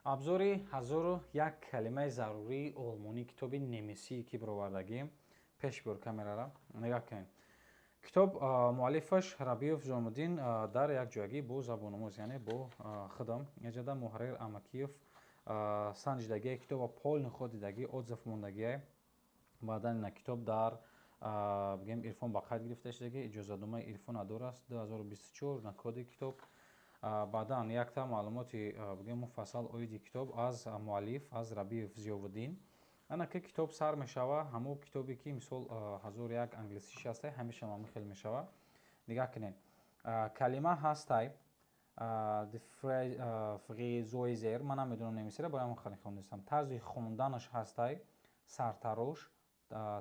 Обзори 1001 калимаи зарурии олмонӣ, китоби немисӣ, ки бировардагием. Пеш биёр камерара, нигоҳ кунед. Китоб муаллифаш Рабиев Зомуддин дар якҷоягӣ бо забономӯз, яъне бо худам. Эҷода муҳаррир Амакиев санҷидагие китоба, полный худ дидагӣ, отзыв мондагие. Баъдан ина китоб дар, бигем, Ирфон ба қайд гирифта шудагӣ, иҷозатномаи Ирфон адор аст, 2024 на коди китоб. Баъдан якта маълумоти, бигем, муфассал оиди китоб аз муаллиф, аз Рабиев Зиёвуддин. Ана ки китоб сар мешава, ҳамон китобе ки, мисол, 1001 англисиш ҳастай, ҳамеша ҳамин хел мешава. Нигоҳ кунед, калима ҳастай Friseuse. Ман намедонам немисира, барои ҳамон хеле хондистам. Тарзи хонданаш ҳастай сартарош,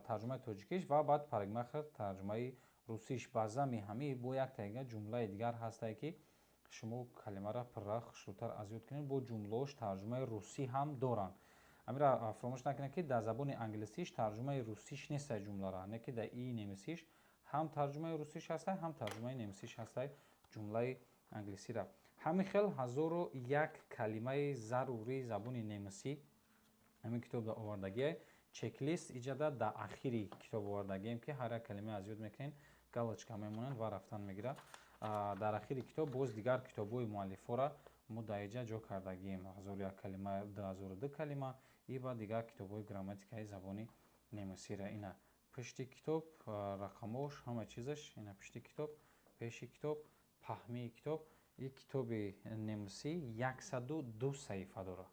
тарҷумаи тоҷикиш, ва баъд парикмахер, тарҷумаи русиш. Ба зами ҳамаи бо як таига ҷумлаи дигар ҳастай, ки шумо калимаро пурра, хушрӯтар аз ёд кунед. Бо ҷумлаош тарҷумаи русӣ ҳам доранд. Ҳамира фаромӯш накунед, ки дар забони англисиш тарҷумаи русиш нестай ҷумлара, не ки дар и немисиш ҳам тарҷумаи русиш ҳастай, ҳам тарҷумаи немисиш ҳастай ҷумлаи англисира. Ҳамин хел 1001 калимаи зарурии забони немисӣ ҳамин китоб дар овардагие. Чек-лист иҷада дар ахири китоб овардагием, ки ҳар як калима аз ёд мекунед, галочка мемонанд ва рафтан мегирад. Дар ахири китоб боз дигар китобҳои муаллифҳоро мо дар иҷа ҷо кардагием: 1001 калима, 2002 калима и ба дигар китобҳои грамматикаи забони немисира. Ина пушти китоб, рақамош, ҳама чизаш ина пушти китоб, пеши китоб, паҳмии китоб. И китоби немисӣ 102 саҳифа дорад.